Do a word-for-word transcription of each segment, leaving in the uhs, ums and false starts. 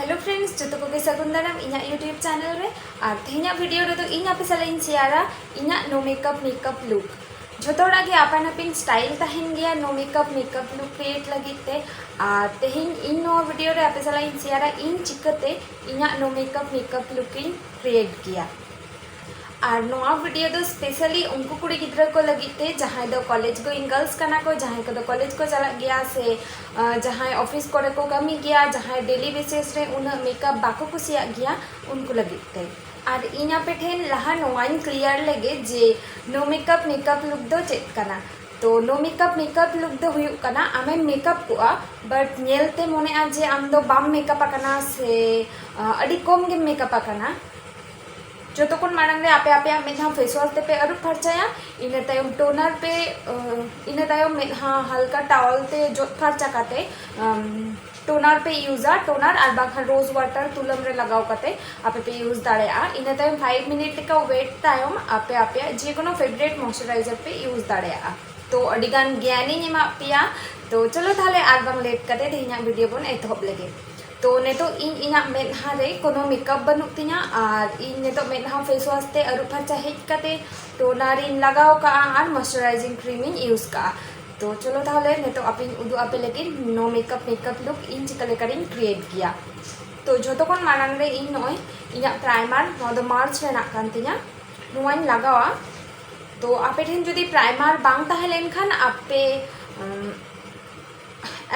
Hello friends, ᱡᱚᱛᱚ ᱠᱚᱜᱮ ᱥᱟᱹᱜᱩᱱ ᱫᱟᱨᱟᱢ ᱤᱧᱟᱹᱜ YouTube channel ᱨᱮ᱾ ᱟᱨ ᱛᱮᱦᱮᱧᱟᱜ video ᱨᱮᱫᱚ ᱤᱧ ᱟᱯᱮ ᱥᱟᱞᱟᱜ ᱤᱧ ᱥᱮᱭᱟᱨᱟ ᱤᱧᱟᱹᱜ no makeup makeup look᱾ ᱡᱷᱚᱛᱚ ᱦᱚᱲᱟᱜ ᱜᱮ ᱟᱯᱟᱱ ᱟᱹᱯᱤᱱ style ᱛᱟᱦᱮᱱ ᱜᱮᱭᱟ no makeup makeup look create ᱞᱟᱹᱜᱤᱫ ᱛᱮ᱾ ᱟᱨ ᱛᱮᱦᱮᱧ ᱤᱧ ᱱᱚᱣᱟ video ᱨᱮ ᱟᱯᱮ ᱥᱟᱞᱟᱜ ᱤᱧ ᱥᱮᱭᱟᱨᱟ ᱤᱧ ᱪᱤᱠᱟᱹᱛᱮ ᱤᱧᱟᱹᱜ no makeup makeup look ᱤᱧ create ᱜᱮᱭᱟ᱾ ᱟᱨ ᱱᱚᱣᱟ video ᱫᱚ specially ᱩᱱᱠᱩ ᱠᱩᱲᱤ ᱜᱤᱫᱽᱨᱟᱹ ᱠᱚ ᱞᱟᱹᱜᱤᱫ ᱛᱮ, ᱡᱟᱦᱟᱸᱭ ᱫᱚ college going girls ᱠᱟᱱᱟ ᱠᱚ, ᱡᱟᱦᱟᱸᱭ ᱠᱚᱫᱚ college ᱠᱚ ᱪᱟᱞᱟᱜ ᱜᱮᱭᱟ, ᱥᱮ ᱟᱸ, ᱡᱟᱦᱟᱸᱭ office ᱠᱚᱨᱮ ᱠᱚ ᱠᱟᱹᱢᱤ ᱜᱮᱭᱟ, ᱡᱟᱦᱟᱸᱭ daily basis ᱨᱮ ᱩᱱᱟᱹᱜ makeup ᱵᱟᱠᱚ ᱠᱩᱥᱤᱭᱟᱜ ᱜᱮᱭᱟ, ᱩᱱᱠᱩ ᱞᱟᱹᱜᱤᱫ ᱛᱮ᱾ ᱟᱨ ᱤᱧ ᱟᱯᱮ ᱴᱷᱮᱱ ᱞᱟᱦᱟ ᱱᱚᱣᱟᱧ clear ᱞᱮᱜᱮ ᱡᱮ no makeup makeup look ᱫᱚ ᱪᱮᱫ ᱠᱟᱱᱟ᱾ ᱛᱚ no makeup makeup look ᱫᱚ ᱦᱩᱭᱩᱜ ᱠᱟᱱᱟ ᱟᱢᱮᱢ makeup ᱠᱚᱜᱼᱟ, but ᱧᱮᱞᱛᱮ ᱢᱚᱱᱮᱜᱼᱟ ᱡᱮ ᱟᱢ ᱫᱚ ᱵᱟᱢ makeup ᱟᱠᱟᱱᱟ ᱥᱮ ᱟᱸ, ᱟᱹᱰᱤ ᱠᱚᱢ ᱜᱮᱢ makeup ᱟᱠᱟᱱᱟ᱾ ᱡᱚᱛᱚ ᱠᱷᱚᱱ ᱢᱟᱲᱟᱝ ᱨᱮ ᱟᱯᱮ ᱟᱯᱮᱭᱟᱜ ᱢᱮᱫᱦᱟ face wash ᱛᱮᱯᱮ ᱟᱹᱨᱩᱵ ᱯᱷᱟᱨᱪᱟᱭᱟ᱾ ᱤᱱᱟᱹ ᱛᱟᱭᱚᱢ toner ᱯᱮ, ᱟᱸ, ᱤᱱᱟᱹ ᱛᱟᱭᱚᱢ ᱢᱮᱫᱦᱟ ᱦᱟᱞᱠᱟ towel ᱛᱮ ᱡᱚᱫ ᱯᱷᱟᱨᱪᱟ ᱠᱟᱛᱮ, ᱟᱢ, toner ᱯᱮ use ᱟ, toner ᱟᱨ ᱵᱟᱝᱠᱷᱟᱱ rose water ᱛᱩᱞᱟᱹᱢ ᱨᱮ ᱞᱟᱜᱟᱣ ᱠᱟᱛᱮ ᱟᱯᱮ ᱯᱮ use ᱫᱟᱲᱮᱭᱟᱜᱼᱟ᱾ ᱤᱱᱟᱹ ᱛᱟᱭᱚᱢ five minute ᱞᱮᱠᱟ wait ᱛᱟᱭᱚᱢ ᱟᱯᱮ ᱟᱯᱮᱭᱟᱜ ᱡᱮᱠᱳᱱᱳ favourite moisturizer ᱯᱮ use ᱫᱟᱲᱮᱭᱟᱜᱼᱟ᱾ ᱛᱚ ᱟᱹᱰᱤᱜᱟᱱ ᱜᱮᱭᱟᱱᱤᱧ ᱮᱢᱟᱜ ᱯᱮᱭᱟ᱾ ᱛᱚ ᱪᱚᱞᱚ ᱛᱟᱦᱞᱮ ᱟᱨ ᱵᱟᱝ late ᱠᱟᱛᱮ ᱛᱮᱦᱮᱧᱟᱜ video ᱵᱚᱱ ᱮᱛᱚᱦᱚᱵ ᱞᱮᱜᱮ᱾ ᱛᱚ ᱱᱤᱛᱚᱜ ᱤᱧ ᱤᱧᱟᱹᱜ ᱢᱮᱫᱦᱟ ᱨᱮ ᱠᱳᱱᱳ makeup ᱵᱟᱹᱱᱩᱜ ᱛᱤᱧᱟ, ᱟᱨ ᱤᱧ ᱱᱤᱛᱚᱜ ᱢᱮᱫᱦᱟ face wash ᱛᱮ ᱟᱹᱨᱩᱵ ᱯᱷᱟᱨᱪᱟ ᱦᱮᱡ ᱠᱟᱛᱮ toner ᱤᱧ ᱞᱟᱜᱟᱣ ᱠᱟᱜᱼᱟ ᱟᱨ moisturizing cream ᱤᱧ use ᱠᱟᱜᱼᱟ᱾ ᱛᱚ ᱪᱚᱞᱚ ᱛᱟᱦᱞᱮ ᱱᱤᱛᱚᱜ ᱟᱯᱮᱧ ᱩᱫᱩᱜ ᱟᱯᱮ ᱞᱟᱹᱜᱤᱫ no makeup makeup look ᱤᱧ ᱪᱤᱠᱟᱹ ᱞᱮᱠᱟᱨᱤᱧ create ᱜᱮᱭᱟ᱾ ᱛᱚ ᱡᱷᱚᱛᱚ ᱠᱷᱚᱱ ᱢᱟᱲᱟᱝ ᱨᱮ ᱤᱧ ᱱᱚᱜᱼᱚᱭ ᱤᱧᱟᱹᱜ primer, ᱱᱚᱣᱟ ᱫᱚ March ᱨᱮᱱᱟᱜ ᱠᱟᱱ ᱛᱤᱧᱟ, ᱱᱚᱣᱟᱧ ᱞᱟᱜᱟᱣᱟ᱾ ᱛᱚ ᱟᱯᱮ ᱴᱷᱮᱱ ᱡᱩᱫᱤ primer ᱵᱟᱝ ᱛᱟᱦᱮᱸ ᱞᱮᱱᱠᱷᱟᱱ ᱟᱯᱮ, ᱩᱢ,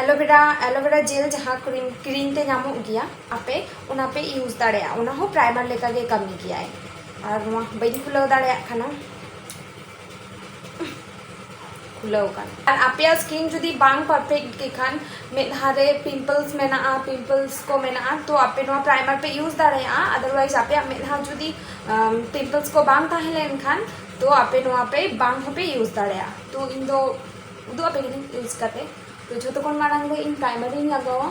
aloe vera, aloe vera gel ᱡᱟᱦᱟᱸ ᱠᱤᱨᱤᱧ, ᱠᱤᱨᱤᱧ ᱛᱮ ᱧᱟᱢᱚᱜ ᱜᱮᱭᱟ, ᱟᱯᱮ ᱚᱱᱟ ᱯᱮ use ᱫᱟᱲᱮᱭᱟᱜᱼᱟ, ᱚᱱᱟ ᱦᱚᱸ primer ᱞᱮᱠᱟ ᱜᱮ ᱠᱟᱹᱢᱤ ᱜᱮᱭᱟᱭ᱾ ᱟᱨ ᱱᱚᱣᱟ ᱵᱟᱹᱧ ᱠᱷᱩᱞᱟᱹᱣ ᱫᱟᱲᱮᱭᱟᱜ ᱠᱟᱱᱟ, ᱠᱷᱩᱞᱟᱹᱣ ᱠᱟᱱᱟ᱾ ᱟᱨ ᱟᱯᱮᱭᱟᱜ skin ᱡᱩᱫᱤ ᱵᱟᱝ perfect ᱜᱮ ᱠᱷᱟᱱ, ᱢᱮᱫᱦᱟ ᱨᱮ pimples ᱢᱮᱱᱟᱜᱼᱟ, pimples ᱠᱚ ᱢᱮᱱᱟᱜᱼᱟ, ᱛᱚ ᱟᱯᱮ ᱱᱚᱣᱟ primer ᱯᱮ use ᱫᱟᱲᱮᱭᱟᱜᱼᱟ᱾ Otherwise ᱟᱯᱮᱭᱟᱜ ᱢᱮᱫᱦᱟ ᱡᱩᱫᱤ, ᱟᱢ, pimples ᱠᱚ ᱵᱟᱝ ᱛᱟᱦᱮᱸ ᱞᱮᱱᱠᱷᱟᱱ, ᱛᱚ ᱟᱯᱮ ᱱᱚᱣᱟ ᱯᱮ ᱵᱟᱝ ᱦᱚᱸᱯᱮ use ᱫᱟᱲᱮᱭᱟᱜᱼᱟ᱾ ᱛᱚ ᱤᱧ ᱫᱚ ᱩᱫᱩᱜ ᱟᱯᱮ ᱠᱟᱹᱱᱟᱹᱧ use ᱠᱟᱛᱮ᱾ ᱛᱚ ᱡᱷᱚᱛᱚ ᱠᱷᱚᱱ ᱢᱟᱲᱟᱝ ᱨᱮ ᱤᱧ primer ᱤᱧ ᱞᱟᱜᱟᱣᱟ᱾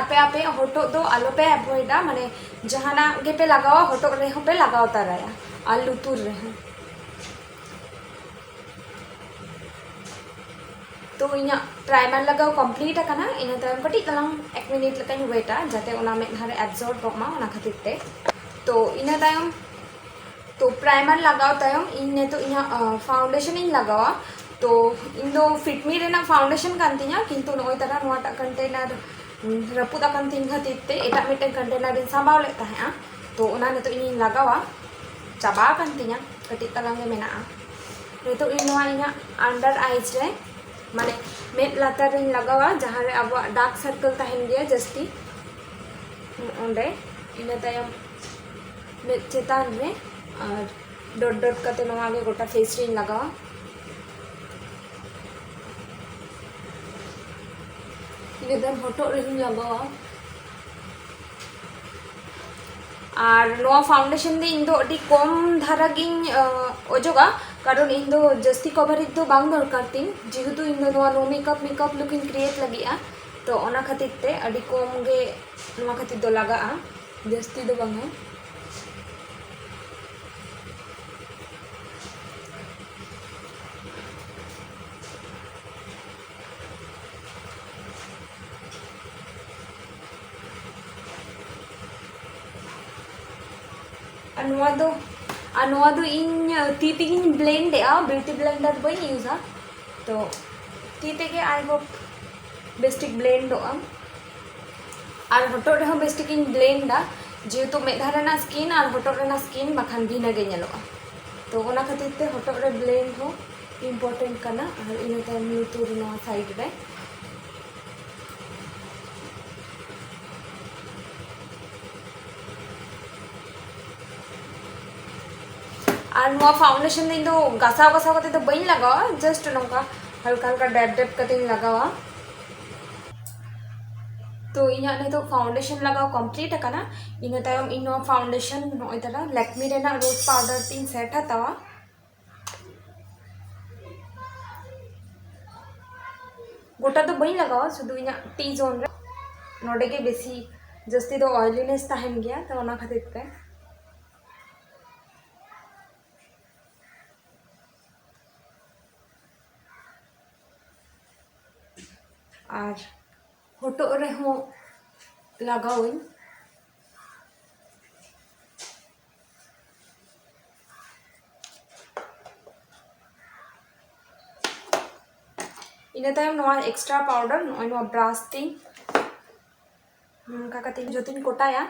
ᱟᱯᱮ ᱟᱯᱮᱭᱟᱜ ᱦᱚᱴᱚᱜ ᱫᱚ ᱟᱞᱚᱯᱮ ᱮᱵᱷᱚᱭᱮᱰᱟ, ᱢᱟᱱᱮ ᱡᱟᱦᱟᱱᱟᱜ ᱜᱮᱯᱮ ᱞᱟᱜᱟᱣᱟ ᱦᱚᱴᱚᱜ ᱨᱮᱦᱚᱸ ᱯᱮ ᱞᱟᱜᱟᱣ ᱛᱟᱨᱟᱭᱟ ᱟᱨ ᱞᱩᱛᱩᱨ ᱨᱮᱦᱚᱸ᱾ ᱛᱚ ᱤᱧᱟᱹᱜ ᱯᱨᱟᱭᱢᱟᱨ ᱞᱟᱜᱟᱣ ᱠᱚᱢᱯᱞᱤᱴ ᱟᱠᱟᱱᱟ᱾ ᱤᱱᱟᱹ ᱛᱟᱭᱚᱢ ᱠᱟᱹᱴᱤᱡ ᱛᱟᱞᱟᱝ ᱮᱠ ᱢᱤᱱᱤᱴ ᱞᱮᱠᱟᱧ ᱣᱮᱴᱟ, ᱡᱟᱛᱮ ᱚᱱᱟ ᱢᱮᱫᱦᱟ ᱨᱮ ᱮᱵᱡᱚᱨᱵᱚᱜ ᱢᱟ, ᱚᱱᱟ ᱠᱷᱟᱹᱛᱤᱨ ᱛᱮ᱾ ᱛᱚ ᱤᱱᱟᱹ ᱛᱟᱭᱚᱢ, ᱛᱚ ᱯᱨᱟᱭᱢᱟᱨ ᱞᱟᱜᱟᱣ ᱛᱟᱭᱚᱢ ᱤᱧ ᱱᱤᱛᱚᱜ ᱤᱧᱟᱹᱜ ᱯᱷᱟᱣᱩᱱᱰᱮᱥᱚᱱ ᱤᱧ ᱞᱟᱜᱟᱣᱟ᱾ ᱛᱚ ᱤᱧ ᱫᱚ ᱯᱷᱤᱴᱢᱤ ᱨᱮᱱᱟᱜ ᱯᱷᱟᱣᱩᱱᱰᱮᱥᱚᱱ ᱠᱟᱱ ᱛᱤᱧᱟ, ᱠᱤᱱᱛᱩ ᱱᱚᱜᱼᱚᱭ ᱛᱟᱨᱟ ᱱᱚᱣᱟᱴᱟᱜ ᱠᱚᱱᱴᱮᱱᱟᱨ ᱨᱟᱹᱯᱩᱫ ᱟᱠᱟᱱ ᱛᱤᱧ ᱠᱷᱟᱹᱛᱤᱨ ᱛᱮ ᱮᱴᱟᱜ ᱢᱤᱫᱴᱮᱱ ᱠᱚᱱᱴᱮᱱᱟᱨ ᱤᱧ ᱥᱟᱸᱵᱟᱣ ᱞᱮᱫ ᱛᱟᱦᱮᱸᱜᱼᱟ᱾ ᱛᱚ ᱚᱱᱟ ᱱᱤᱛᱚᱜ ᱤᱧᱤᱧ ᱞᱟᱜᱟᱣᱟ, ᱪᱟᱵᱟ ᱟᱠᱟᱱ ᱛᱤᱧᱟ, ᱠᱟᱹᱴᱤᱡ ᱛᱟᱞᱟᱝ ᱜᱮ ᱢᱮᱱᱟᱜᱼᱟ᱾ ᱱᱤᱛᱚᱜ ᱤᱧ ᱱᱚᱣᱟ ᱤᱧᱟᱹᱜ ᱟᱱᱰᱟᱨ ᱟᱭᱤᱡᱽ ᱨᱮ, ᱢᱟᱱᱮ ᱢᱮᱫ ᱞᱟᱛᱟᱨ ᱨᱤᱧ ᱞᱟᱜᱟᱣᱟ, ᱡᱟᱦᱟᱸ ᱨᱮ ᱟᱵᱚᱣᱟᱜ ᱰᱟᱨᱠ ᱥᱟᱨᱠᱮᱞ ᱛᱟᱦᱮᱱ ᱜᱮᱭᱟ ᱡᱟᱹᱥᱛᱤ, ᱚᱸᱰᱮ᱾ ᱤᱱᱟᱹ ᱛᱟᱭᱚᱢ ᱢᱮᱫ ᱪᱮᱛᱟᱱ ᱨᱮ, ᱟᱨ ᱰᱚᱴ ᱰᱚᱴ ᱠᱟᱛᱮ ᱱᱚᱣᱟ ᱜᱮ ᱜᱚᱴᱟ ᱯᱷᱮᱥ ᱨᱤᱧ ᱞᱟᱜᱟᱣᱟ᱾ ᱤᱱᱟᱹ ᱛᱟᱭᱚᱢ ᱦᱚᱴᱚᱜ ᱨᱮᱦᱚᱸᱧ ᱞᱟᱜᱟᱣᱟ᱾ ᱟᱨ ᱱᱚᱣᱟ ᱯᱷᱟᱣᱩᱱᱰᱮᱥᱚᱱ ᱫᱚ ᱤᱧ ᱫᱚ ᱟᱹᱰᱤ ᱠᱚᱢ ᱫᱷᱟᱨᱟ ᱜᱤᱧ, ᱟᱸ, ᱚᱡᱚᱜᱟ, ᱠᱟᱨᱚᱱ ᱤᱧ ᱫᱚ ᱡᱟᱹᱥᱛᱤ ᱠᱚᱵᱷᱟᱨᱮᱡᱽ ᱫᱚ ᱵᱟᱝ ᱫᱚᱨᱠᱟᱨ ᱛᱤᱧ, ᱡᱮᱦᱮᱛᱩ ᱤᱧ ᱫᱚ ᱱᱚᱣᱟ ᱱᱳ ᱢᱮᱠᱟᱯ ᱢᱮᱠᱟᱯ ᱞᱩᱠ ᱤᱧ ᱠᱨᱤᱭᱮᱴ ᱞᱟᱹᱜᱤᱫᱼᱟ᱾ ᱛᱚ ᱚᱱᱟ ᱠᱷᱟᱹᱛᱤᱨ ᱛᱮ ᱟᱹᱰᱤ ᱠᱚᱢ ᱜᱮ ᱱᱚᱣᱟ ᱠᱷᱟᱹᱛᱤᱨ ᱫᱚ ᱞᱟᱜᱟᱜᱼᱟ, ᱡᱟᱹᱥᱛᱤ ᱫᱚ ᱵᱟᱝᱟ᱾ ᱟᱨ ᱱᱚᱣᱟ ᱫᱚ, ᱟᱨ ᱱᱚᱣᱟ ᱫᱚ ᱤᱧ ᱛᱤ ᱛᱮᱜᱮᱧ ᱵᱞᱮᱱᱰ ᱮᱜᱼᱟ, ᱵᱤᱭᱩᱴᱤ ᱵᱞᱮᱱᱰᱟᱨ ᱵᱟᱹᱧ ᱤᱭᱩᱡᱟ᱾ ᱛᱚ ᱛᱤ ᱛᱮᱜᱮ, I hope, ᱵᱮᱥᱴᱷᱤᱠ ᱵᱞᱮᱱᱰᱚᱜᱼᱟ᱾ ᱟᱨ ᱦᱚᱴᱚᱜ ᱨᱮᱦᱚᱸ ᱵᱮᱥᱴᱷᱤᱠ ᱤᱧ ᱵᱞᱮᱱᱰᱟ, ᱡᱮᱦᱮᱛᱩ ᱢᱮᱫᱦᱟ ᱨᱮᱱᱟᱜ ᱥᱠᱤᱱ ᱟᱨ ᱦᱚᱴᱚᱜ ᱨᱮᱱᱟᱜ ᱥᱠᱤᱱ ᱵᱟᱠᱷᱟᱱ ᱵᱷᱤᱱᱟᱹ ᱜᱮ ᱧᱮᱞᱚᱜᱼᱟ᱾ ᱛᱚ ᱚᱱᱟ ᱠᱷᱟᱹᱛᱤᱨ ᱛᱮ ᱦᱚᱴᱚᱜ ᱨᱮ ᱵᱞᱮᱱᱰ ᱦᱚᱸ ᱤᱢᱯᱚᱨᱴᱮᱱᱴ ᱠᱟᱱᱟ᱾ ᱟᱨ ᱤᱱᱟᱹ ᱛᱟᱭᱚᱢ ᱞᱩᱛᱩᱨ ᱱᱚᱣᱟ ᱥᱟᱭᱤᱰ ᱨᱮ᱾ ᱟᱨ ᱱᱚᱣᱟ ᱯᱷᱟᱣᱩᱱᱰᱮᱥᱚᱱ ᱫᱚ ᱤᱧ ᱫᱚ ᱜᱟᱥᱟᱣ ᱜᱟᱥᱟᱣ ᱠᱟᱛᱮ ᱫᱚ ᱵᱟᱹᱧ ᱞᱟᱜᱟᱣᱟ, ᱡᱟᱥᱴ ᱱᱚᱝᱠᱟ ᱦᱟᱞᱠᱟ ᱦᱟᱞᱠᱟ ᱰᱮᱯ ᱰᱮᱯ ᱠᱟᱛᱮᱧ ᱞᱟᱜᱟᱣᱟ᱾ ᱛᱚ ᱤᱧᱟᱹᱜ ᱱᱤᱛᱚᱜ ᱯᱷᱟᱣᱩᱱᱰᱮᱥᱚᱱ ᱞᱟᱜᱟᱣ ᱠᱚᱢᱯᱞᱤᱴ ᱟᱠᱟᱱᱟ᱾ ᱤᱱᱟᱹ ᱛᱟᱭᱚᱢ ᱤᱧ ᱱᱚᱣᱟ ᱯᱷᱟᱣᱩᱱᱰᱮᱥᱚᱱ ᱱᱚᱜᱼᱚᱭ ᱛᱟᱨᱟ ᱞᱮᱠᱢᱤ ᱨᱮᱱᱟᱜ ᱨᱳᱡᱽ ᱯᱟᱣᱰᱟᱨ ᱛᱤᱧ ᱥᱮᱴ ᱦᱟᱛᱟᱣᱟ᱾ ᱜᱚᱴᱟ ᱫᱚ ᱵᱟᱹᱧ ᱞᱟᱜᱟᱣᱟ, ᱥᱩᱫᱷᱩ ᱤᱧᱟᱹᱜ ᱴᱤ ᱡᱳᱱ ᱨᱮ᱾ ᱱᱚᱰᱮ ᱜᱮ ᱵᱮᱥᱤ ᱡᱟᱹᱥᱛᱤ ᱫᱚ ᱚᱭᱞᱤᱱᱮᱥ ᱛᱟᱦᱮᱱ ᱜᱮᱭᱟ, ᱛᱚ ᱚᱱᱟ ᱠᱷᱟᱹᱛᱤᱨ ᱛᱮ᱾ ᱟᱨ ᱦᱚᱴᱚᱜ ᱨᱮᱦᱚᱸ ᱞᱟᱜᱟᱣᱟᱹᱧ᱾ ᱤᱱᱟᱹ ᱛᱟᱭᱚᱢ ᱱᱚᱣᱟ ᱮᱠᱥᱴᱨᱟ ᱯᱟᱣᱰᱟᱨ ᱱᱚᱜᱼᱚᱭ ᱱᱚᱣᱟ ᱵᱨᱟᱥ ᱛᱤᱧ ᱱᱚᱝᱠᱟ ᱠᱟᱛᱮ ᱡᱚᱛᱚᱧ ᱠᱚᱴᱟᱭᱟ᱾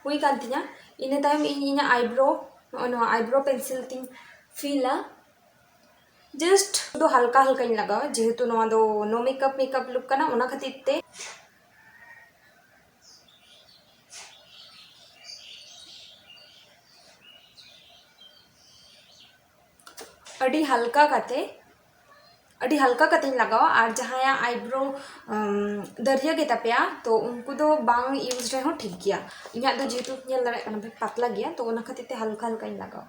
ᱦᱩᱭ ᱠᱟᱱ ᱛᱤᱧᱟ᱾ ᱤᱱᱟᱹ ᱛᱟᱭᱚᱢ ᱤᱧ ᱤᱧᱟᱹᱜ ᱟᱭᱵᱨᱳ, ᱱᱚᱜᱼᱚᱭ ᱱᱚᱣᱟ ᱟᱭᱵᱨᱳ ᱯᱮᱱᱥᱤᱞ ᱛᱤᱧ ᱯᱷᱤᱞᱟ᱾ ᱡᱟᱥᱴ ᱫᱚ ᱦᱟᱞᱠᱟ ᱦᱟᱞᱠᱟᱧ ᱞᱟᱜᱟᱣᱟ, ᱡᱮᱦᱮᱛᱩ ᱱᱚᱣᱟ ᱫᱚ ᱱᱳ ᱢᱮᱠᱟᱯ ᱢᱮᱠᱟᱯ ᱞᱩᱠ ᱠᱟᱱᱟ, ᱚᱱᱟ ᱠᱷᱟᱹᱛᱤᱨ ᱛᱮ᱾ ᱟᱹᱰᱤ ᱦᱟᱞᱠᱟ ᱠᱟᱛᱮ, ᱟᱹᱰᱤ ᱦᱟᱞᱠᱟ ᱠᱟᱛᱮᱧ ᱞᱟᱜᱟᱣᱟ᱾ ᱟᱨ ᱡᱟᱦᱟᱸᱭᱟᱜ ᱟᱭᱵᱨᱳ ᱫᱟᱹᱨᱭᱟᱹ ᱜᱮ ᱛᱟᱯᱮᱭᱟ, ᱛᱚ ᱩᱱᱠᱩ ᱫᱚ ᱵᱟᱝ ᱤᱭᱩᱡᱽ ᱨᱮᱦᱚᱸ ᱴᱷᱤᱠ ᱜᱮᱭᱟ᱾ ᱤᱧᱟᱹᱜ ᱫᱚ ᱡᱮᱦᱮᱛᱩ ᱧᱮᱞ ᱫᱟᱲᱮᱭᱟᱜ ᱠᱟᱱᱟ ᱯᱮ ᱯᱟᱛᱞᱟ ᱜᱮᱭᱟ, ᱛᱚ ᱚᱱᱟ ᱠᱷᱟᱹᱛᱤᱨ ᱛᱮ ᱦᱟᱞᱠᱟ ᱦᱟᱞᱠᱟᱧ ᱞᱟᱜᱟᱣᱟ᱾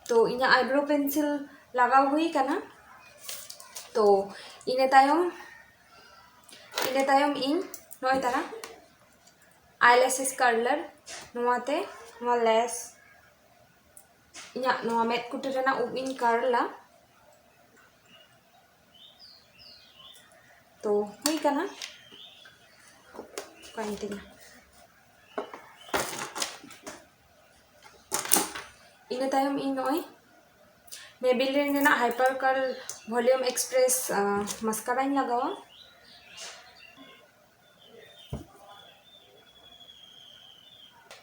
ᱛᱚ ᱤᱧᱟᱹᱜ ᱟᱭᱵᱨᱳ ᱯᱮᱱᱥᱤᱞ ᱞᱟᱜᱟᱣ ᱦᱩᱭ ᱠᱟᱱᱟ᱾ ᱛᱚ ᱤᱱᱟᱹ ᱛᱟᱭᱚᱢ, ᱤᱱᱟᱹ ᱛᱟᱭᱚᱢ ᱤᱧ ᱱᱚᱜᱼᱚᱭ ᱛᱟᱨᱟ ᱟᱭᱞᱮᱥᱮᱥ ᱠᱟᱨᱞᱟᱨ ᱱᱚᱣᱟᱛᱮ, ᱱᱚᱣᱟ ᱞᱮᱥ, ᱤᱧᱟᱹᱜ ᱱᱚᱣᱟ ᱢᱮᱫ ᱠᱩᱴᱤ ᱨᱮᱱᱟᱜ ᱩᱵ ᱤᱧ ᱠᱟᱨᱞᱟ᱾ ᱛᱚ ᱦᱩᱭ ᱠᱟᱱᱟ, ᱚᱠᱟᱭᱮᱱ ᱛᱤᱧᱟ᱾ ᱤᱱᱟᱹ ᱛᱟᱭᱚᱢ ᱤᱧ ᱱᱚᱜᱼᱚᱭ ᱢᱮᱵᱤᱞᱤᱱ ᱨᱮᱱᱟᱜ ᱦᱟᱭᱯᱟᱨ ᱠᱟᱨᱞ ᱵᱷᱚᱞᱤᱭᱩᱢ ᱮᱠᱥᱯᱨᱮᱥ ᱢᱟᱥᱠᱟᱨᱟᱧ ᱞᱟᱜᱟᱣᱟ᱾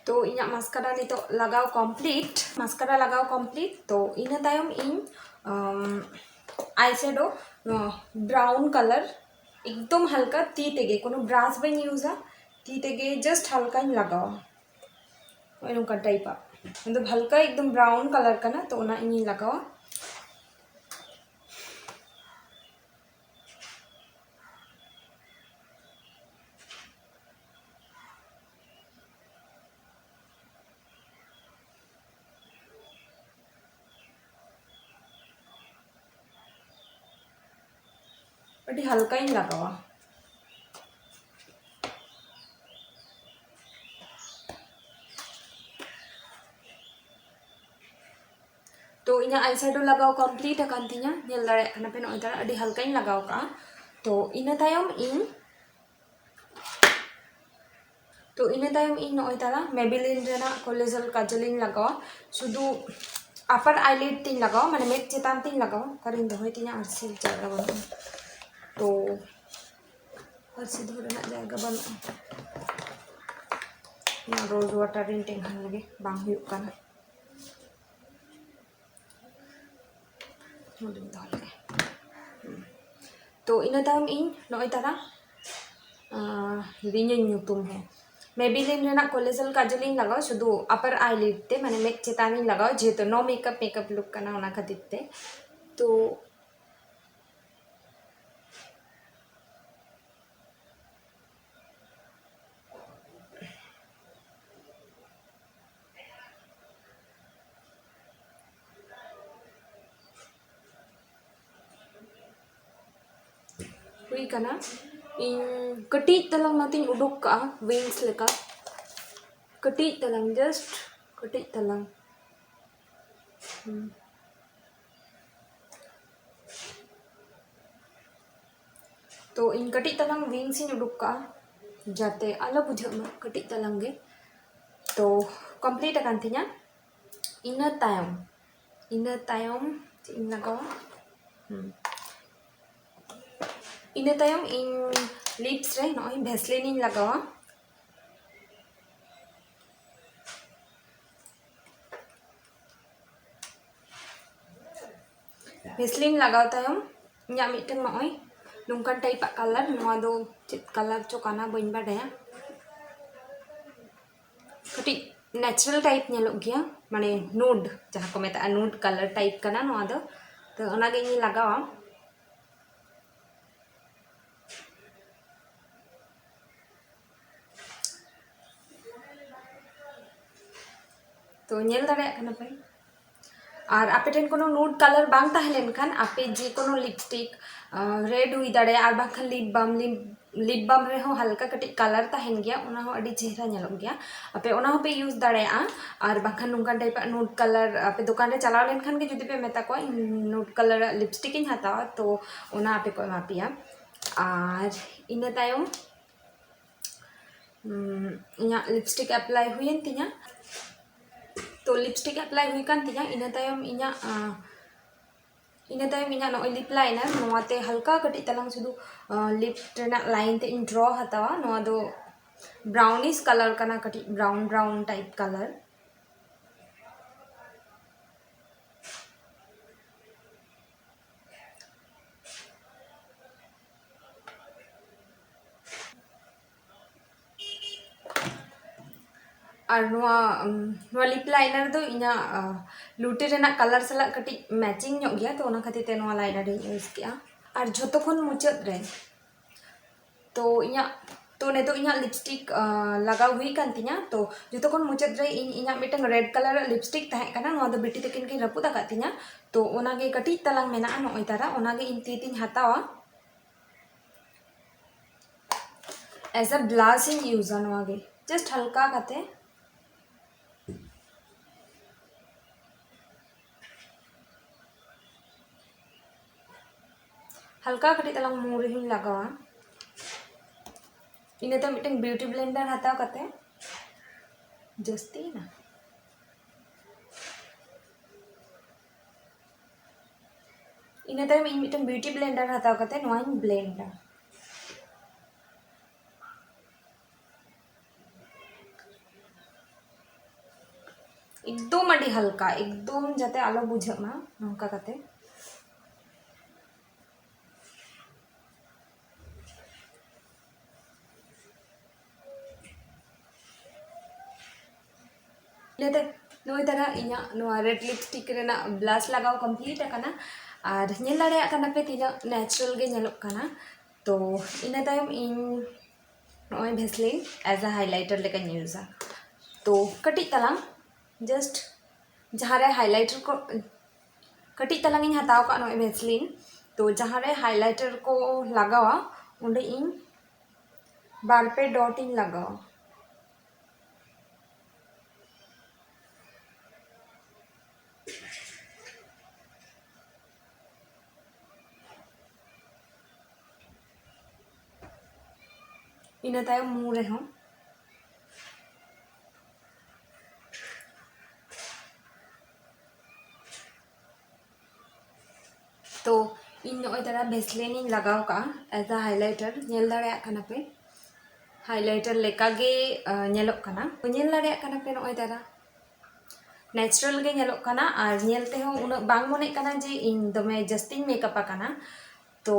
ᱛᱚ ᱤᱧᱟᱹᱜ ᱢᱟᱥᱠᱟᱨᱟ ᱱᱤᱛᱚᱜ ᱞᱟᱜᱟᱣ ᱠᱚᱢᱯᱞᱤᱴ, ᱢᱟᱥᱠᱟᱨᱟ ᱞᱟᱜᱟᱣ ᱠᱚᱢᱯᱞᱤᱴ᱾ ᱛᱚ ᱤᱱᱟᱹ ᱛᱟᱭᱚᱢ ᱤᱧ ᱟᱭ ᱥᱮᱰᱳ ᱵᱨᱟᱣᱩᱱ ᱠᱟᱞᱟᱨ ᱮᱠᱫᱚᱢ ᱦᱟᱞᱠᱟ ᱛᱤ ᱛᱮᱜᱮ, ᱠᱳᱱᱳ ᱵᱨᱟᱥ ᱵᱟᱹᱧ ᱤᱭᱩᱡᱟ, ᱛᱤ ᱛᱮᱜᱮ ᱡᱟᱥᱴ ᱦᱟᱞᱠᱟᱧ ᱞᱟᱜᱟᱣᱟ᱾ ᱱᱚᱜᱼᱚᱭ ᱱᱚᱝᱠᱟ ᱴᱟᱭᱤᱯᱟᱜ, ᱚᱱᱟ ᱫᱚ ᱦᱟᱞᱠᱟ ᱮᱠᱫᱚᱢ ᱵᱨᱟᱣᱩᱱ ᱠᱟᱞᱟᱨ ᱠᱟᱱᱟ, ᱛᱚ ᱚᱱᱟ ᱤᱧᱤᱧ ᱞᱟᱜᱟᱣᱟ᱾ ᱟᱹᱰᱤ ᱦᱟᱞᱠᱟᱧ ᱞᱟᱜᱟᱣᱟ᱾ ᱛᱚ ᱤᱧᱟᱹᱜ ᱟᱭ ᱥᱮᱰᱳ ᱞᱟᱜᱟᱣ ᱠᱚᱢᱯᱞᱤᱴ ᱟᱠᱟᱱ ᱛᱤᱧᱟ, ᱧᱮᱞ ᱫᱟᱲᱮᱭᱟᱜ ᱠᱟᱱᱟ ᱯᱮ ᱱᱚᱜᱼᱚᱭ ᱛᱟᱨᱟ ᱟᱹᱰᱤ ᱦᱟᱞᱠᱟᱧ ᱞᱟᱜᱟᱣ ᱠᱟᱜᱼᱟ᱾ ᱛᱚ ᱤᱱᱟᱹ ᱛᱟᱭᱚᱢ ᱤᱧ ᱛᱚ ᱤᱱᱟᱹ ᱛᱟᱭᱚᱢ ᱤᱧ ᱱᱚᱜᱼᱚᱭ ᱛᱟᱨᱟ ᱢᱮᱵᱤᱞᱤᱱ ᱨᱮᱱᱟᱜ ᱠᱚᱞᱮᱡᱚᱞ ᱠᱟᱡᱚᱞᱤᱧ ᱞᱟᱜᱟᱣᱟ, ᱥᱩᱫᱷᱩ ᱟᱯᱟᱨ ᱟᱭᱞᱤᱰ ᱛᱤᱧ ᱞᱟᱜᱟᱣᱟ, ᱢᱟᱱᱮ ᱢᱮᱫ ᱪᱮᱛᱟᱱ ᱛᱤᱧ ᱞᱟᱜᱟᱣᱟ᱾ ᱚᱠᱟᱨᱤᱧ ᱫᱚᱦᱚᱭ ᱛᱤᱧᱟ ᱟᱨᱥᱤᱞ ᱡᱟᱭᱜᱟ ᱵᱟᱹᱱᱩᱜᱼᱟ᱾ ᱛᱚ ᱟᱨᱥᱤ ᱫᱚᱦᱚ ᱨᱮᱱᱟᱜ ᱡᱟᱭᱜᱟ ᱵᱟᱹᱱᱩᱜᱼᱟ᱾ ᱱᱚᱣᱟ ᱨᱳᱡᱽ ᱣᱟᱴᱟᱨ ᱨᱤᱧ ᱴᱮᱸᱜᱦᱟᱱ ᱞᱮᱜᱮ, ᱵᱟᱝ ᱦᱩᱭᱩᱜ ᱠᱟᱱᱟ᱾ ᱱᱚᱰᱮᱧ ᱫᱚᱦᱚ ᱞᱮᱜᱮ᱾ ᱦᱩᱸ᱾ ᱛᱚ ᱤᱱᱟᱹ ᱛᱟᱭᱚᱢ ᱤᱧ ᱱᱚᱜᱼᱚᱭ ᱛᱟᱨᱟ, ᱟᱸ, ᱦᱤᱲᱤᱧᱟᱹᱧ ᱧᱩᱛᱩᱢ ᱦᱚᱸ᱾ ᱢᱮᱵᱤᱞᱤᱱ ᱨᱮᱱᱟᱜ ᱠᱚᱞᱮᱡᱚᱞ ᱠᱟᱡᱚᱞᱤᱧ ᱞᱟᱜᱟᱣᱟ, ᱥᱩᱫᱷᱩ ᱟᱯᱟᱨ ᱟᱭᱞᱤᱰ ᱛᱮ, ᱢᱟᱱᱮ ᱢᱮᱫ ᱪᱮᱛᱟᱱ ᱨᱤᱧ ᱞᱟᱜᱟᱣᱟ, ᱡᱮᱦᱮᱛᱩ ᱱᱚ ᱢᱮᱠᱟᱯ ᱢᱮᱠᱟᱯ ᱞᱩᱠ ᱠᱟᱱᱟ, ᱚᱱᱟ ᱠᱷᱟᱹᱛᱤᱨ ᱛᱮ᱾ ᱛᱚ ᱦᱩᱭ ᱠᱟᱱᱟ᱾ ᱤᱧ ᱠᱟᱹᱴᱤᱡ ᱛᱟᱞᱟᱝ ᱚᱱᱟᱛᱤᱧ ᱩᱰᱩᱠ ᱠᱟᱜᱼᱟ, ᱣᱤᱝᱥ ᱞᱮᱠᱟ᱾ ᱠᱟᱹᱴᱤᱡ ᱛᱟᱞᱟᱝ, just ᱠᱟᱹᱴᱤᱡ ᱛᱟᱞᱟᱝ᱾ ᱦᱩᱸ᱾ ᱛᱚ ᱤᱧ ᱠᱟᱹᱴᱤᱡ ᱛᱟᱞᱟᱝ ᱣᱤᱝᱥ ᱤᱧ ᱩᱰᱩᱠ ᱠᱟᱜᱼᱟ, ᱡᱟᱛᱮ ᱟᱞᱚ ᱵᱩᱡᱷᱟᱹᱜ ᱢᱟ, ᱠᱟᱹᱴᱤᱡ ᱛᱟᱞᱟᱝ ᱜᱮ᱾ ᱛᱚ ᱠᱚᱢᱯᱞᱤᱴ ᱟᱠᱟᱱ ᱛᱤᱧᱟ᱾ ᱤᱱᱟᱹ ᱛᱟᱭᱚᱢ, ᱤᱱᱟᱹ ᱛᱟᱭᱚᱢ ᱪᱮᱫ ᱤᱧ ᱞᱟᱜᱟᱣᱟ? ᱦᱩᱸ᱾ ᱤᱱᱟᱹ ᱛᱟᱭᱚᱢ ᱤᱧ ᱞᱤᱯᱥ ᱨᱮ ᱱᱚᱜᱼᱚᱭ ᱵᱷᱮᱥᱞᱤᱱ ᱤᱧ ᱞᱟᱜᱟᱣᱟ᱾ ᱵᱷᱮᱥᱞᱤᱱ ᱞᱟᱜᱟᱣ ᱛᱟᱭᱚᱢ ᱤᱧᱟᱹᱜ ᱢᱤᱫᱴᱟᱝ ᱱᱚᱜᱼᱚᱭ ᱱᱚᱝᱠᱟᱱ ᱴᱟᱭᱤᱯ ᱟᱜ ᱠᱟᱞᱟᱨ, ᱱᱚᱣᱟ ᱫᱚ ᱪᱮᱫ ᱠᱟᱞᱟᱨ ᱪᱚ ᱠᱟᱱᱟ, ᱵᱟᱹᱧ ᱵᱟᱰᱟᱭᱟ, ᱠᱟᱹᱴᱤᱡ ᱱᱮᱪᱟᱨᱟᱞ ᱴᱟᱭᱤᱯ ᱧᱮᱞᱚᱜ ᱜᱮᱭᱟ, ᱢᱟᱱᱮ ᱱᱩᱰ, ᱡᱟᱦᱟᱸ ᱠᱚ ᱢᱮᱛᱟᱜᱼᱟ ᱱᱩᱰ ᱠᱟᱞᱟᱨ ᱴᱟᱭᱤᱯ ᱠᱟᱱᱟ ᱱᱚᱣᱟ ᱫᱚ᱾ ᱛᱚ ᱚᱱᱟᱜᱮ ᱤᱧᱤᱧ ᱞᱟᱜᱟᱣᱟ᱾ ᱛᱚ ᱧᱮᱞ ᱫᱟᱲᱮᱭᱟᱜ ᱠᱟᱱᱟ ᱯᱮ᱾ ᱟᱨ ᱟᱯᱮ ᱴᱷᱮᱱ ᱠᱳᱱᱳ ᱱᱩᱰ ᱠᱟᱞᱟᱨ ᱵᱟᱝ ᱛᱟᱦᱮᱸ ᱞᱮᱱᱠᱷᱟᱱ ᱟᱯᱮ ᱡᱮ ᱠᱳᱱᱳ ᱞᱤᱯᱥᱴᱤᱠ, ᱨᱮᱰ ᱦᱩᱭ ᱫᱟᱲᱮᱭᱟᱜᱼᱟ, ᱟᱨ ᱵᱟᱝᱠᱷᱟᱱ ᱞᱤᱯ ᱵᱟᱢ ᱞᱤᱯ ᱞᱤᱯ ᱵᱟᱢ ᱨᱮᱦᱚᱸ ᱦᱟᱞᱠᱟ ᱠᱟᱹᱴᱤᱡ ᱠᱟᱞᱟᱨ ᱛᱟᱦᱮᱱ ᱜᱮᱭᱟ, ᱚᱱᱟ ᱦᱚᱸ ᱟᱹᱰᱤ ᱪᱮᱦᱨᱟ ᱧᱮᱞᱚᱜ ᱜᱮᱭᱟ᱾ ᱟᱯᱮ ᱚᱱᱟ ᱦᱚᱸᱯᱮ ᱤᱭᱩᱡᱽ ᱫᱟᱲᱮᱭᱟᱜᱼᱟ᱾ ᱟᱨ ᱵᱟᱝᱠᱷᱟᱱ ᱱᱚᱝᱠᱟᱱ ᱴᱟᱭᱤᱯᱟᱜ ᱱᱩᱰ ᱠᱟᱞᱟᱨ ᱟᱯᱮ ᱫᱚᱠᱟᱱ ᱨᱮ ᱪᱟᱞᱟᱣ ᱞᱮᱱᱠᱷᱟᱱ ᱜᱮ ᱡᱩᱫᱤ ᱯᱮ ᱢᱮᱛᱟ ᱠᱚᱣᱟ, "ᱤᱧ ᱱᱩᱰ ᱠᱟᱞᱟᱨᱟᱜ ᱞᱤᱯᱥᱴᱤᱠ ᱤᱧ ᱦᱟᱛᱟᱣᱟ", ᱛᱚ ᱚᱱᱟ ᱟᱯᱮ ᱠᱚ ᱮᱢᱟ ᱯᱮᱭᱟ᱾ ᱟᱨ ᱤᱱᱟᱹ ᱛᱟᱭᱚᱢ ᱩᱸ, ᱤᱧᱟᱹᱜ ᱞᱤᱯᱥᱴᱤᱠ ᱮᱯᱞᱟᱭ ᱦᱩᱭᱮᱱ ᱛᱤᱧᱟ᱾ ᱛᱚ ᱞᱤᱯᱥᱴᱤᱠ ᱮᱯᱞᱟᱭ ᱦᱩᱭ ᱠᱟᱱ ᱛᱤᱧᱟ, ᱤᱱᱟᱹ ᱛᱟᱭᱚᱢ ᱤᱧᱟᱹᱜ ᱟᱸ, ᱤᱱᱟᱹ ᱛᱟᱭᱚᱢ ᱤᱧᱟᱹᱜ ᱱᱚᱜᱼᱚᱭ ᱞᱤᱯ ᱞᱟᱭᱱᱟᱨ, ᱱᱚᱣᱟᱛᱮ ᱦᱟᱞᱠᱟ ᱠᱟᱹᱴᱤᱡ ᱛᱟᱞᱟᱝ ᱥᱩᱫᱷᱩ ᱞᱤᱯ ᱨᱮᱱᱟᱜ ᱞᱟᱭᱤᱱ ᱛᱮ ᱤᱧ ᱰᱨᱚ ᱦᱟᱛᱟᱣᱟ᱾ ᱱᱚᱣᱟ ᱫᱚ ᱵᱨᱟᱣᱱᱤᱥ ᱠᱟᱞᱟᱨ ᱠᱟᱱᱟ, ᱠᱟᱹᱴᱤᱡ ᱵᱨᱟᱣᱩᱱ ᱵᱨᱟᱣᱩᱱ ᱴᱟᱭᱤᱯ ᱠᱟᱞᱟᱨ᱾ ᱟᱨ ᱱᱚᱣᱟ ᱩᱢ, ᱱᱚᱣᱟ ᱞᱤᱯ ᱞᱟᱭᱱᱟᱨ ᱫᱚ ᱤᱧᱟᱹᱜ ᱟᱸ, ᱞᱩᱴᱤ ᱨᱮᱱᱟᱜ ᱠᱟᱞᱟᱨ ᱥᱟᱞᱟᱜ ᱠᱟᱹᱴᱤᱡ ᱢᱮᱪᱤᱝ ᱧᱚᱜ ᱜᱮᱭᱟ, ᱛᱚ ᱚᱱᱟ ᱠᱷᱟᱹᱛᱤᱨ ᱛᱮ ᱱᱚᱣᱟ ᱞᱟᱭᱱᱟᱨ ᱤᱧ ᱤᱭᱩᱡᱽ ᱠᱮᱜᱼᱟ᱾ ᱟᱨ ᱡᱷᱚᱛᱚ ᱠᱷᱚᱱ ᱢᱩᱪᱟᱹᱫ ᱨᱮ, ᱛᱚ ᱤᱧᱟᱹᱜ ᱛᱚ ᱱᱤᱛᱚᱜ ᱤᱧᱟᱹᱜ ᱞᱤᱯᱥᱴᱤᱠ ᱞᱟᱜᱟᱣ ᱦᱩᱭ ᱠᱟᱱ ᱛᱤᱧᱟ᱾ ᱛᱚ ᱡᱷᱚᱛᱚ ᱠᱷᱚᱱ ᱢᱩᱪᱟᱹᱫ ᱨᱮ ᱤᱧ ᱤᱧᱟᱹᱜ ᱢᱤᱫᱴᱟᱝ ᱨᱮᱰ ᱠᱟᱞᱟᱨ ᱞᱤᱯᱥᱴᱤᱠ ᱛᱟᱦᱮᱸ ᱠᱟᱱᱟ, ᱱᱚᱣᱟ ᱫᱚ ᱵᱤᱴᱤ ᱛᱟᱹᱠᱤᱱ ᱠᱤᱱ ᱨᱟᱹᱯᱩᱫ ᱟᱠᱟᱫ ᱛᱤᱧᱟ᱾ ᱛᱚ ᱚᱱᱟᱜᱮ ᱠᱟᱹᱴᱤᱡ ᱛᱟᱞᱟᱝ ᱢᱮᱱᱟᱜᱼᱟ ᱱᱚᱜᱼᱚᱭ ᱛᱟᱨᱟ, ᱚᱱᱟᱜᱮ ᱤᱧ ᱛᱤ ᱛᱤᱧ ᱦᱟᱛᱟᱣᱟ᱾ As a blush ᱤᱧ ᱤᱭᱩᱡᱟ ᱱᱚᱣᱟ ᱜᱮ, ᱡᱟᱥᱴ ᱦᱟᱞᱠᱟ ᱠᱟᱛᱮ, ᱦᱟᱞᱠᱟ ᱠᱟᱹᱴᱤᱡ ᱛᱟᱞᱟᱝ ᱢᱩ ᱨᱮᱦᱚᱸᱧ ᱞᱟᱜᱟᱣᱟ᱾ ᱤᱱᱟᱹ ᱛᱟᱭᱚᱢ ᱢᱤᱫᱴᱮᱱ ᱵᱤᱭᱩᱴᱤ ᱵᱞᱮᱱᱰᱟᱨ ᱦᱟᱛᱟᱣ ᱠᱟᱛᱮ, ᱡᱟᱹᱥᱛᱤᱭᱮᱱᱟ᱾ ᱤᱱᱟᱹ ᱛᱟᱭᱚᱢ ᱤᱧ ᱢᱤᱫᱴᱮᱱ ᱵᱤᱭᱩᱴᱤ ᱵᱞᱮᱱᱰᱟᱨ ᱦᱟᱛᱟᱣ ᱠᱟᱛᱮ ᱱᱚᱣᱟᱧ ᱵᱞᱮᱱᱰᱟ᱾ ᱮᱠᱫᱚᱢ ᱟᱹᱰᱤ ᱦᱟᱞᱠᱟ, ᱮᱠᱫᱚᱢ ᱡᱟᱛᱮ ᱟᱞᱚ ᱵᱩᱡᱷᱟᱹᱜ ᱢᱟ ᱱᱚᱝᱠᱟ ᱠᱟᱛᱮ᱾ ᱤᱱᱟᱹᱛᱮ ᱱᱚᱜᱼᱚᱭ ᱛᱟᱨᱟ ᱤᱧᱟᱹᱜ ᱱᱚᱣᱟ ᱨᱮᱰ ᱞᱤᱯᱥᱴᱤᱠ ᱨᱮᱱᱟᱜ ᱵᱞᱟᱥ ᱞᱟᱜᱟᱣ ᱠᱚᱢᱯᱞᱤᱴ ᱟᱠᱟᱱᱟ᱾ ᱟᱨ ᱧᱮᱞ ᱫᱟᱲᱮᱭᱟᱜ ᱠᱟᱱᱟ ᱯᱮ ᱛᱤᱱᱟᱹᱜ ᱱᱮᱪᱟᱨᱟᱞ ᱜᱮ ᱧᱮᱞᱚᱜ ᱠᱟᱱᱟ᱾ ᱛᱚ ᱤᱱᱟᱹ ᱛᱟᱭᱚᱢ ᱤᱧ ᱱᱚᱜᱼᱚᱭ ᱵᱷᱮᱥᱞᱤᱱ ᱮᱡ ᱟ ᱦᱟᱭᱞᱟᱭᱴᱟᱨ ᱞᱮᱠᱟᱧ ᱤᱭᱩᱡᱟ᱾ ᱛᱚ ᱠᱟᱹᱴᱤᱡ ᱛᱟᱞᱟᱝ, ᱡᱟᱥᱴ ᱡᱟᱦᱟᱸ ᱨᱮ ᱦᱟᱭᱞᱟᱭᱴᱟᱨ ᱠᱚ, ᱠᱟᱹᱴᱤᱡ ᱛᱟᱞᱟᱝ ᱤᱧ ᱦᱟᱛᱟᱣ ᱠᱟᱜ ᱱᱚᱜᱼᱚᱭ ᱵᱷᱮᱥᱞᱤᱱ, ᱛᱚ ᱡᱟᱦᱟᱸ ᱨᱮ highlighter ᱠᱚ ᱞᱟᱜᱟᱣᱟ, ᱚᱸᱰᱮ ᱤᱧ ᱵᱟᱨ ᱯᱮ dot ᱤᱧ ᱞᱟᱜᱟᱣᱟ᱾ ᱤᱱᱟᱹ ᱛᱟᱭᱚᱢ ᱢᱩ ᱨᱮᱦᱚᱸ᱾ ᱛᱚ ᱤᱧ ᱱᱚᱜᱼᱚᱭ ᱫᱟᱫᱟ Vaseline ᱤᱧ ᱞᱟᱜᱟᱣ ᱠᱟᱜᱼᱟ as a highlighter᱾ ᱧᱮᱞ ᱫᱟᱲᱮᱭᱟᱜ ᱠᱟᱱᱟ ᱯᱮ, highlighter ᱞᱮᱠᱟ ᱜᱮ, ᱟᱸ, ᱧᱮᱞᱚᱜ ᱠᱟᱱᱟ᱾ ᱛᱚ ᱧᱮᱞ ᱫᱟᱲᱮᱭᱟᱜ ᱠᱟᱱᱟ ᱯᱮ, ᱱᱚᱜᱼᱚᱭ ᱫᱟᱫᱟ natural ᱜᱮ ᱧᱮᱞᱚᱜ ᱠᱟᱱᱟ, ᱟᱨ ᱧᱮᱞ ᱛᱮᱦᱚᱸ ᱩᱱᱟᱹᱜ ᱵᱟᱝ ᱢᱚᱱᱮᱜ ᱠᱟᱱᱟ ᱡᱮ ᱤᱧ ᱫᱚᱢᱮ ᱡᱟᱹᱥᱛᱤᱧ makeup ᱟᱠᱟᱱᱟ᱾ ᱛᱚ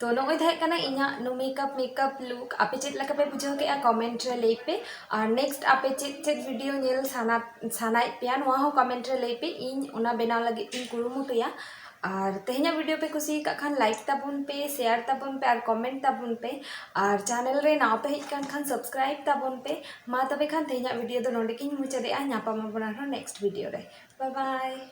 ᱛᱚ ᱱᱚᱜᱼᱚᱭ ᱛᱟᱦᱮᱸ ᱠᱟᱱᱟ ᱤᱧᱟᱹᱜ ᱱᱩ makeup, makeup look᱾ ᱟᱯᱮ ᱪᱮᱫ ᱞᱮᱠᱟ ᱯᱮ ᱵᱩᱡᱷᱟᱹᱣ ᱠᱮᱫᱼᱟ, comment ᱨᱮ ᱞᱟᱹᱭ ᱯᱮ᱾ ᱟᱨ next ᱟᱯᱮ ᱪᱮᱫ ᱪᱮᱫ video ᱧᱮᱞ ᱥᱟᱱᱟ, ᱥᱟᱱᱟᱭᱮᱫ ᱯᱮᱭᱟ, ᱱᱚᱣᱟ ᱦᱚᱸ comment ᱨᱮ ᱞᱟᱹᱭ ᱯᱮ, ᱤᱧ ᱚᱱᱟ ᱵᱮᱱᱟᱣ ᱞᱟᱹᱜᱤᱫ ᱤᱧ ᱠᱩᱨᱩᱢᱩᱴᱩᱭᱟ᱾ ᱟᱨ ᱛᱮᱦᱮᱧᱟᱜ video ᱯᱮ ᱠᱩᱥᱤ ᱟᱠᱟᱫ ᱠᱷᱟᱱ like ᱛᱟᱵᱚᱱ ᱯᱮ, share ᱛᱟᱵᱚᱱ ᱯᱮ ᱟᱨ comment ᱛᱟᱵᱚᱱ ᱯᱮ᱾ ᱟᱨ channel ᱨᱮ ᱱᱟᱣᱟ ᱯᱮ ᱦᱮᱡ ᱟᱠᱟᱱ ᱠᱷᱟᱱ subscribe ᱛᱟᱵᱚᱱ ᱯᱮ᱾ ᱢᱟ ᱛᱚᱵᱮ ᱠᱷᱟᱱ ᱛᱮᱦᱮᱧᱟᱜ video ᱫᱚ ᱱᱚᱸᱰᱮ ᱜᱤᱧ ᱢᱩᱪᱟᱹᱫᱮᱜᱼᱟ᱾ ᱧᱟᱯᱟᱢ ᱟᱵᱚᱱ ᱟᱨᱦᱚᱸ next video ᱨᱮ᱾ Bye bye᱾